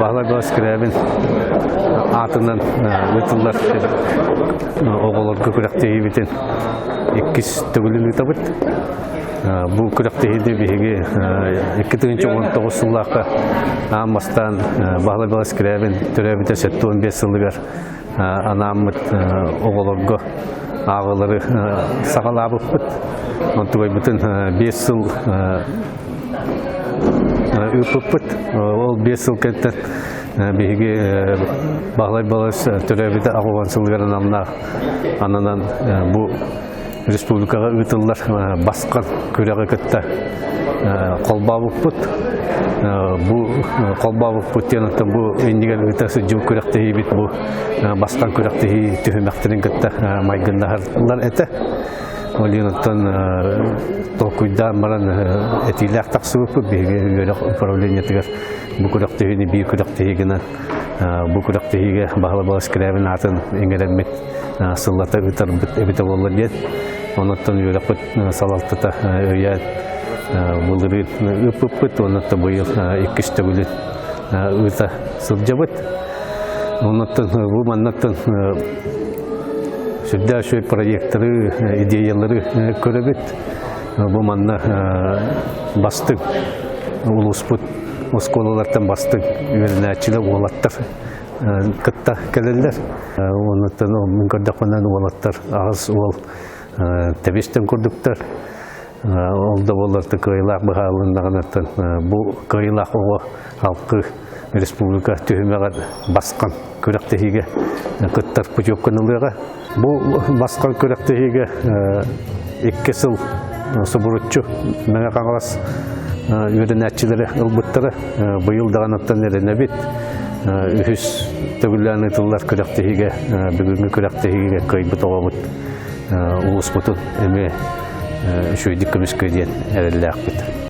Баһылай Баласкирябин аатынан ыытыллар оҕолорго күрэхтэһиибитин иккис төгүлүн ыытабыт. Бу күрэхтэһиини биһиги 2019 сыллаахха аан бастаан Баһылай Баласкирябин төрөөбүтэ 75 сылыгар анааммыт оҕолорго ааҕыылары саҕалаабыппыт. Онтугайбытын 5 сыл ыыппыппыт. Ол 5 сыл кэнниттэн биһиги Баһылай Балыс төрөөбүтэ 80 сылыгар аналлаах ананан бу республикаҕа ыытыллар баскан күрэҕи кытта холбообуппут. Бу холбообуппут диэн оттон бу иннигэр ыыта сылдьыбыт күрэхтэһиибит бу баскан күрэхтэһии түһүмэхтэрин кытта майгыннаһаллар этэ. Ол иһин оттон толкуйдаан баран этиилээх тахсыбыппыт биһиги үөрэх управлениетыгар бу күрэхтэһиини биир күрэхтэһии гынан бу күрэхтэһиигэ Баһылай Баласкирябин аатын иҥэрэммит сыллата ыытарбыт эбитэ буолла диэн. Онуттан үөрэхпит салалтата өйөөн былырыын ыыппыппыт, онуттан быйыл иккис төгүлүн ыыта сылдьабыт. Онуттан бу маннаттан сүрдээх үчүгэй проекторы, идеялары көрөбүт. Бу манна бастыҥ улууспут оскуолалартан бастыҥ үөрэнээччилэр, уолаттар кытта кэлэллэр. Онуттан мин көрдөхпүнэн уолаттар аҕыс уол тэбистэн курдуктар. Ол да буоллар кыайыылаах быһаарылыннаҕынаттан бу кыайыылаах оҕо халкы республика түһүмэҕэр баскан күрэхтэһиигэ кыттар путевканы ылыаҕа. Бу баскан күрэхтэһиигэ 2 сыл субуруччу Мэҥэ Хаҥалас үөрэнээччилэрэ ылбыттара. Быйыл даҕаныттан эрэнэбит. Үһүс төгүллээн ыытыллар күрэхтэһиигэ, бүгүҥҥү күрэхтэһиигэ кыайбыт оҕобут улууспутун эмиэ үчүгэйдик көмүскүө диэн эрэллээхпит.